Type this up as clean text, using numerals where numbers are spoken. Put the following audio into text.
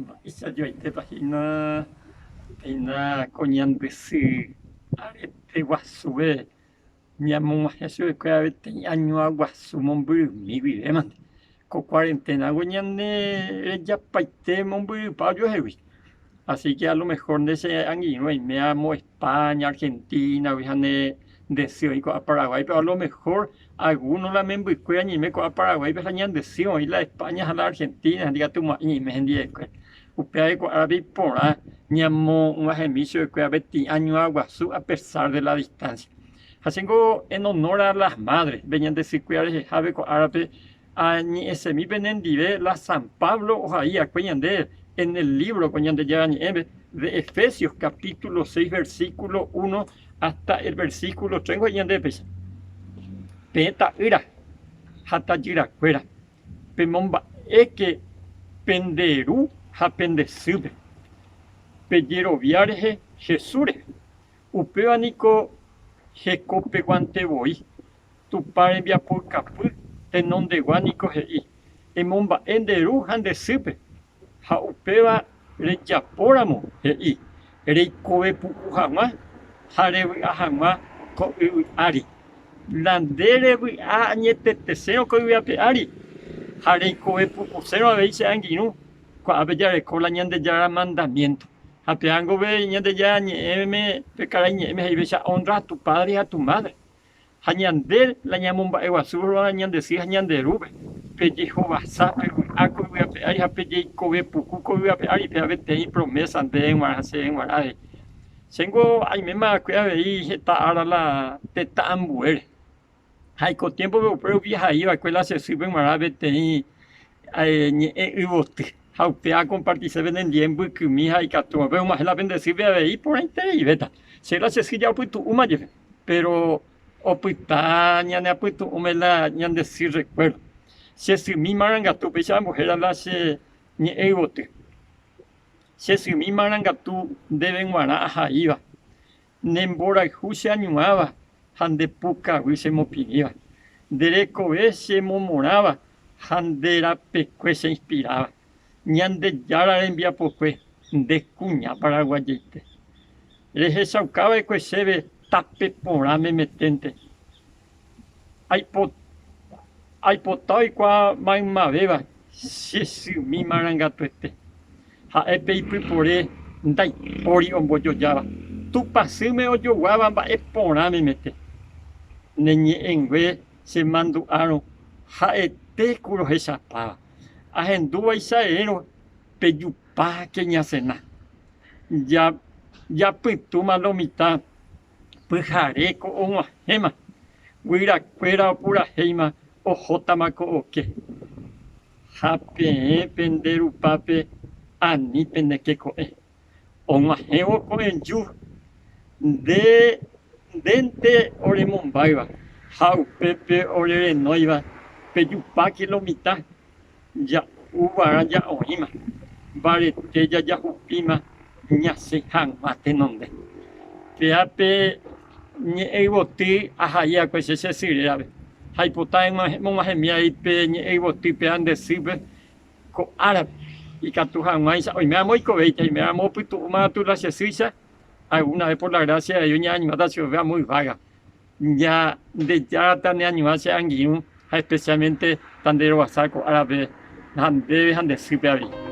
Mba'éicha joaitépa hína péina ko ñande sy arete guasuve ñamog̃uahẽ chupekuéra peteĩ añua guasu mombyrymi guivémante. Ko cuarentena-gui ñane rejapaite mombyrypa ojuehegui. Así que a lo mejor nde che angirũ aime amo España, Argentina-gui ha ne nde sy oĩ ko'a Paraguáipe, a lo mejor alguno la membykuéra ñaime ko'a Paraguáipe ha ñande sy oĩ la España ha la Argentina ha ndikatumo'ãi ñaime hendivekuéra. Upévare ko árape iporã ñamog̃uahẽmi chupekuéra peteĩ añua guasu a pesar de la distancia. Ha chéngo en honor a las madres, pe ñande sykuéra rehehápe ko árape Añe'ẽsemi penendive la San Pablo ohai'akue ñande en el libro ko Ñandejára Ñe'ẽme de Efesios capítulo 6 versículo 1 hasta el versículo 3 he'i ñandéve péicha, Peẽ ta'ýra ha tajyrakuéra, pemomba'éke pende ru ha pende sýpe, pejerovia rehe Jesús rehe. Upéva niko hekopeguante voi, Tupã rembiapoukapy tenondegua niko he'i, Emomba'e nde ru ha nde sýpe, ha upéva rejapóramo, he'i, reikove puku hag̃ua ha revy'a hag̃ua ko yvy ári. La nde revy'a añetetesérõ ko yvy ape ári ha reikove pukusérõ avei che angirũ, ko'ápe jareko la Ñandejára mandamiénto. Ha pévango pe Ñandejára ñe'ẽme, pe karai ñe'ẽme he'i péicha, Honra a tu padre y a tu madre. Ha ñande la ñamomba'eguasúva ñande sy ha ñande rúpe, pejehovasa, pevy'a ko yvy ape ári ha pejeikove puku ko yvy ape ári, péva peteĩ promésa ndéve g̃uarã ha chéve g̃uarã avei. Chéngo aiméma va'ekue avei heta ára la tetã ambuére. Ha ko tiémpope upe rupi ahai va'ekue la che sýpe g̃uarã peteĩ ñe'ẽ yvoty. Ha upéva akompartise penendie mbykymi ha ikatúva. Péro og̃uahẽ la pende sýpe avei iporãitereivéta. Che la che sy ja opytu'úma jepe. Péro opyta ñane apytu'ũme la ñande sy rrekuérdo. Che symi marangatu, péicha ambohéra la che ñe'ẽ yvoty. Che symi marangatu ndéve g̃uarã ahaíva, ne mborayhu che añuãva ha nde pukavy chemopirĩva, nde rekove chemomorãva ha nde rapekue cheinspiráva. Ñandejára rembiapokue nde kuña paraguayaite. Rehechauka va'ekue chéve tape porã memeténte. Aipota oikuaa maymavéva che symi marangatuete. Ha'e pe ipypore ndaipóri ombojojáva, Tupãsýme ojoguáva mba'e porã memete. Ne ñe'ẽngue che mandu'árõ ha'ete ku rohechapáva. Ahendúvaicha erérõ pejupáke ñasena. Japytúma lo mitã pyhare ko og̃uahẽma, guyrakuéra opurahéima ohótama ko oke. Ha peẽ pende rupápe ani penekeko'ẽ. Og̃uahẽvo ko'ẽju, nde ndénte oremombáyva ha upépe orerenóiva pejupáke lo mitã Ja'u va'erã ja'oĩma, mbarete jajahupíma ñasẽ hag̃ua tenonde. Péa pe ñe'ẽyvoty ahai va'ekue che che sy rérape, ha aipota emog̃uahẽmi avei pe ñe'ẽyvoty péa nde sýpe ko árape, ikatu hag̃uáicha oiméramo oikovéita, oiméramo opytu'úma katu la che sýicha, alguna vez por la gracia de Dios ñaanimáta chupe amo yvágape. Ñandejára taneañuã che angirũ ha especialmente tanderovasa ko árape ha ndéve ha nde sýpe avei.